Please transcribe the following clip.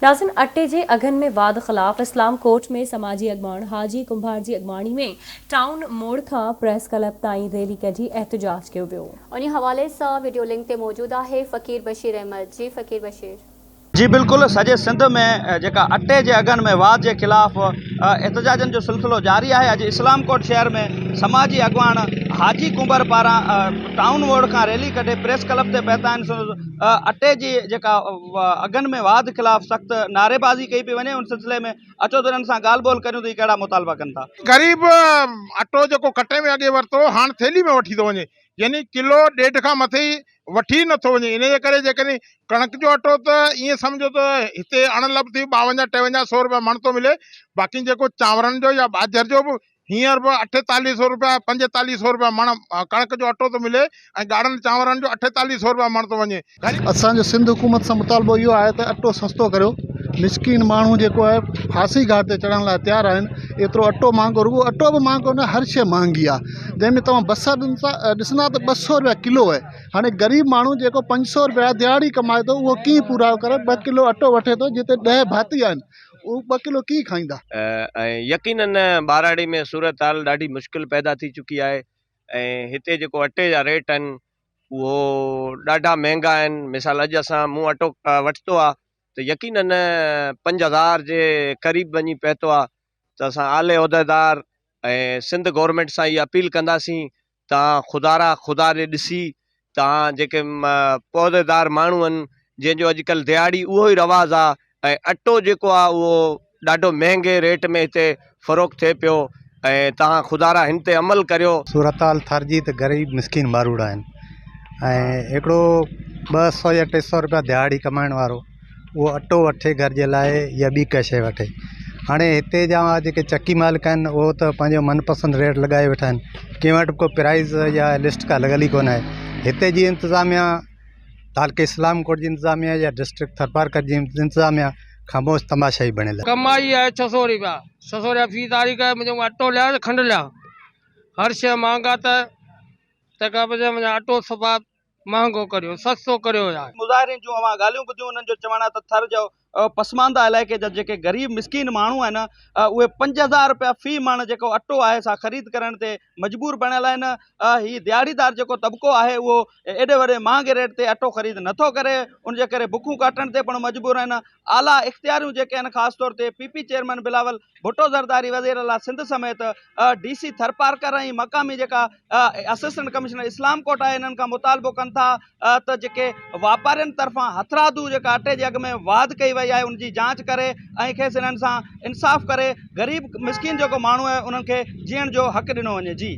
ناظرين اٽي جي اگهن ۾ واڌ خلاف اسلام ڪوٽ ۾ سماجي اڳواڻ حاجي ڪنڀار جي اڳواڻي ۾ ٽائون موڙ کان پريس ڪلب تائين ريلي ڪڍي احتجاج ڪيو ويو. انهي حوالي سان وڊيو لنڪ تي موجود آهي فقير بشير احمد جي فقير بشير. جي بلڪل سڄي سنڌ ۾ جيڪا اٽي جي اگهن ۾ واڌ جي خلاف احتجاجن جو سلسلو جاري آهي اڄ اسلام ڪوٽ شهر ۾ سماجي اڳواڻ حاجي ڪنڀر پاران ٽائون موڙ کان ريلي ڪڍي پريس ڪلب تي پهتا آهن اٽي جي جيڪا اگهن ۾ واڌ خلاف سخت نعريبازي ڪئي پئي وڃي ان سلسلي ۾ اچو ته انهن سان ڳالهه ٻولهه ڪريون ته هي ڪهڙا مطالبا ڪن ٿا. غريب اٽو جيڪو ڪٽي ۾ اڳي ورتو هاڻ ٿيلهي ۾ وٺي ٿو وڃي يعني ڪلو ڏيڍ کان مٿي وٺي ئي نٿو وڃي انهي جي ڪري جيڪڏهن ڪڻڪ جو اٽو ته ائين سمجهو ته هتي اڻ لڀ ٿي ٻاونجاهه ٽيونجاهه سو روپيا مڻ ٿو ملي باقي جيڪو چانورن جو يا ٻاجهر جو به هينئر به اٺيتاليهه سو روپيا پنجيتاليهه سو روپيا مڻ ڪڻڪ جو اٽو ٿو ملي ۽ ڳاڙهن چانورن جو اٺيتاليهه سو روپيا مڻ ٿو وڃي. اسان جو سنڌ حڪومت سان مطالبو اهو آهي ته اٽو سستو ڪريو مسڪين ماڻهو جيڪو آهي ڦاسي گهاٽ تي چڙهڻ لاء تيار آهن ايترو اٽو مهانگو رڳو اٽو به مهانگو نه هر شيء مهانگي آهي جنهن ۾ توهان بصر ڏسندا ته ٻه سو روپيا ڪلو آهي هاڻي غريب ماڻهو جيڪو پنج سو روپيا دهاڙي ڪمائي ٿو اهو ڪيئن پورائو ڪري ٻه ڪلو اٽو وٺي ٿو جتي ڏهه ڀاتي آهن اهو ٻه ڪلو ڪيئن کائيندا؟ ۽ يقينن ٻهراڙي ۾ صورتحال ڏاڍي مشڪل پيدا ٿي چڪي آهي ۽ هتي جيڪو اٽي جا ريٽ آهن اهو ڏاڍا مهنگا آهن مثال اڄ اسان مون اٽو وٺتو آهي ته يقينن 5000 جي قريب وڃي پهتو آهي ته اسان اعلي عهديدار ۽ سنڌ گورنمينٽ سان اها اپيل ڪنداسين تان خدارا خدا ڏي ڏسي تان جيڪي عهديدار ماڻهو آهن جنهن جو اڄڪلهه دهاڙي اهو ئي رواج آ ۽ اٽو جيڪو آ اهو ڏاڍو مهنگي ريٽ ۾ هتي فروخت ٿئي پيو ۽ تان خدارا هن تي عمل ڪريو. صورتحال ٿر جي ته غريب مسڪين ماروئڙا آهن ۽ هڪڙو 200 يا 300 روپيا دهاڙي ڪمائڻ وارو اهو اٽو وٺي گهر جي لاء يا ٻي ڪا شيء وٺي. هاڻي هتي جا جيڪي چڪي مالڪ آهن اهو ته پنهنجو من پسند ريٽ لڳائي ويٺا آهن ڪنهن وٽ به ڪو پرائز يا لسٽ ڪا لڳل ئي ڪونه آهي هتي جي انتظاميا تعلقي اسلام ڪوٽ جي انتظاميا يا ڊسٽرڪٽ ٿرپارڪر جي انتظاميا خاموش تماشائي بڻيل آهي. ڪمائي آهي ڇهه سو رپيا ڇهه سو رپيا في تاريخ آهي منهنجو اٽو ليا کنڊ ليا هر شيء مهانگا ته تنهن کان پوء اٽو صفا مهانگو ڪريو سستو ڪريو يار. مظاهرين جون اوهان ڳالهيون ٻڌيون انهن جو چوڻ آهي ته ٿر جو پسمانده علائقي جا جيڪي غريب مسڪين ماڻهو آهن اهي 5000 رپيا في مڻ جيڪو اٽو آهي سا خريد ڪرڻ تي مجبور بڻيل آهن هي دهاڙيدار جيڪو طبقو آهي اهو ايڏي وڏي مهانگي ريٽ تي اٽو خريد نٿو ڪري ان جي ڪري بکون ڪاٽڻ تي پڻ مجبور آهن اعليٰ اختياريون جيڪي آهن خاص طور تي P P chairman Bilawal Bhutto Zardari وزير اعليٰ سنڌ سميت ڊي سي ٿرپارڪر ۽ مقامي جيڪا اسسٽنٽ ڪمشنر اسلام ڪوٽ آهي انهن کان مطالبو ڪن ٿا ته جيڪي واپارين طرفان هٿرادو جيڪا اٽي جي اگهه ۾ واڌ ڪئي وئي آهي ان جي جاچ ڪري ۽ کيس انهن سان انصاف ڪري غريب مسڪين جيڪو ماڻهو آهي انهن کي جيئڻ جو حق ڏنو وڃي جي.